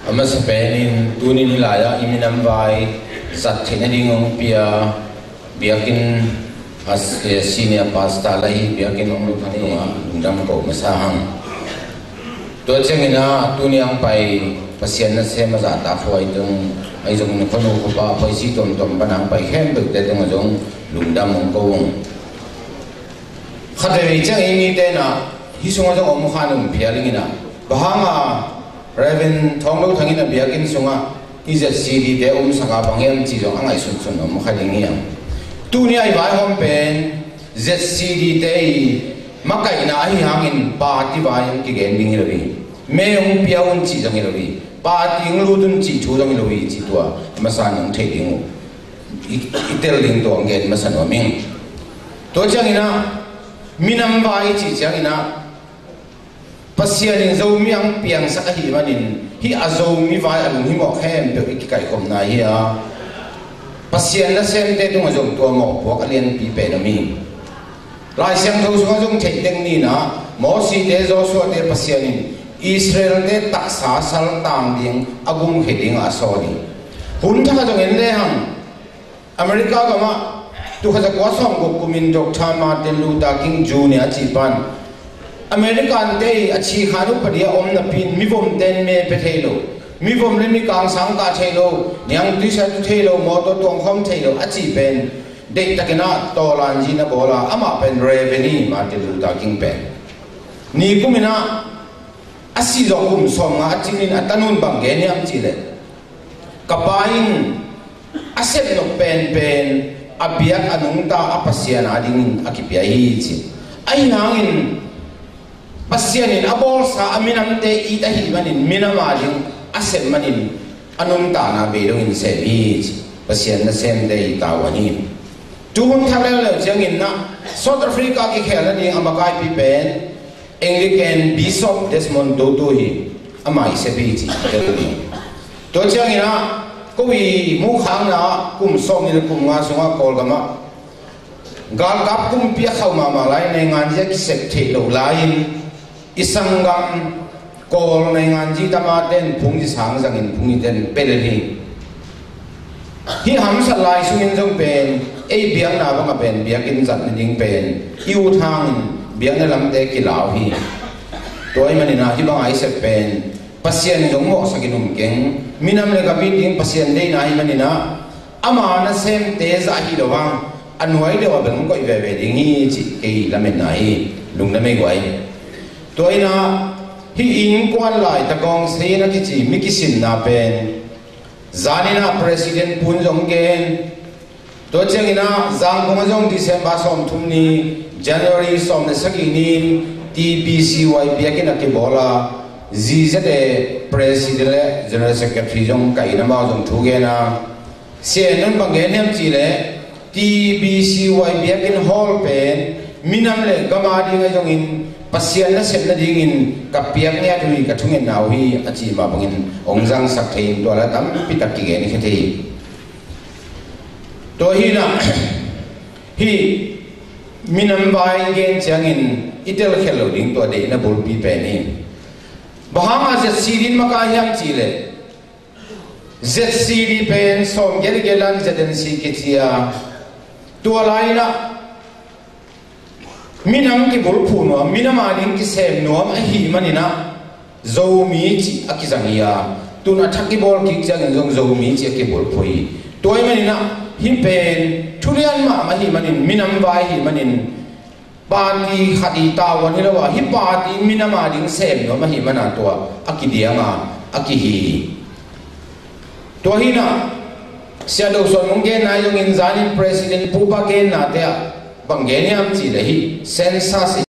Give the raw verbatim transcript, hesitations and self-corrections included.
A masa penin tuni ni lai-ah i minam vai zat theih nading hong pia biakinn a senior pastor la hi biakinn hong lut hang dongah lungdam ko masa hang. Tua ciangin ah tuni ang pai Pasian nasem a zahtakhuai tung ahi zongin khuanu khuapa paisi tuamtuam pan ang pai khempeuhte tungah zong lungdam hong ko ung. Khatvei ciang i mite inah hih sungah zong om khan um phial ing inah, bang hanga Reverend Thawng Lo Thang in a biakinn sungah i Z C D te umsaka bang hiam ci zong a ngaihsunsun om kha ding hiam? Tuni a i vaihawm pen Z C D te i makaihna ahi hangin party vai hong kigen ding hi lo hi. Me hong pia un cih zong hi lo hi. Party hong lut un cih thu zong hi lo hi cih tua masa in hong thei ding uh. I, i tel ding tua hong gen masa nuam ing. Tua cianginah minam vai i cih cianginah Pasian in Zomi ang piangsak ahih manin hih a Zomi vai a lunghimawh khempeuh i kikaikhopna hi a, Pasian nasemte tungah zong tua mawhpuak a lianpi pen om hi. Lai Siangtho sungah zong theih teng ninah Mosite Joshua-te Pasian in Israel-te taksa saltang ding a gumkhia dingah a sawl hi. Hun thakah zong en lehang America gamah tul khat za kua sawmguk kumin Doctor Martin Luther King Junior a cih pan American-te i a cikhan upadi a om napi in mivomte in me pia thei lo, mivom le mikang sang kah thei lo, niangtui sa tu thei lo, mawtaw tuangkhawm thei lo a cih pen deihtakinah tawlanzi na bawl a, amah pen Reverend hi, Martin Luther King pen. Nikuminah a sih zawh kum sawmnga a cimin a tanun bang gen hiam cihleh, ka pa in a sepnop penpen a biak a nungta a Pasian adingin a kipia hi ci. Ahi hangin Pasian in a bawlsa a minamte it ahih manin minam ading a sep manin a nuntakna bei dongin sem hi ci. Pasian nasemte i tavuan hi. Tuhun thak leuleu cianginah South Africa kikhel nading a makaipi pen Anglican Bishop Desmond Tutu hi. Amah i sep hi ci. Tua cianginah ko i muhkhakna kum sawmnih le kum nga sungah Kawlgamah galkap kumpi a khauh mahmah lai nainganzi a kisep theih loh lai-in i sanggam Kawl nainganzi tamaten phungzi sang zangin phungziten pelel hi. Hih hamsat lai sungin zong pen ei biakna bangah pen biakinn zat nading pen i ut hangin biakna lamte kilau hi. Tua ahih maninah hih bangah i sep pen Pasian in zong mawhsakin um keng. Minam le ka bit ding Pasian deihna ahih maninah ama nasemte zah hi lo hang a nuai deuh a bel hong koih veve ding hi cih kei lametna hi. Lungdam ei guai. Tua inah hih innkuan laitagawng sein a kici mi kisinna pen zaninah President Pu in zong gen. Tua cianginah Zangkong ah zong December sawmthum ni, January sawm le sagih ni in T B C Y biakinn a kibawl a, Z Z A President le General Secretary zong ka in amau zong thu gen a, Sia Nun bang gen hiam cihleh T B C Y biakinn hall pen minam le gam ading ahi zongin Pasian nasep nadingin ka piak ngiat uh hi, ka thungetna uh hi a cih mah bangin hong zangsak thei in tua la tampi tak kigen khia thei hi. Tua hinah hih minam vai gen ciangin i telkhial lo ding tua deihna bulpi pen hi. Bang hanga Z C D in maka hiam cihleh Z C D pen sawm giat giat lan Z N C kici a, tua lai-inah minam kibulphuh nuam, minam ading kisem nuam ahih maninah Zomi cih a kizang hi a, tun a thak kibawl kik ciangin zong Zomi cih a kibulphuh hi. Tua ahih maninah hih pen thulian mahmah ahih manin, minam vai ahih manin, party khat i tavuan hi lo a, hih party minam ading sem nuam ahih mana tua a kidiang a, a kihi hi. Tua hinah Sia Do Suan hong genna ahi zongin zanin President Pu Pa gennate ah bang gen hiam cihleh hih census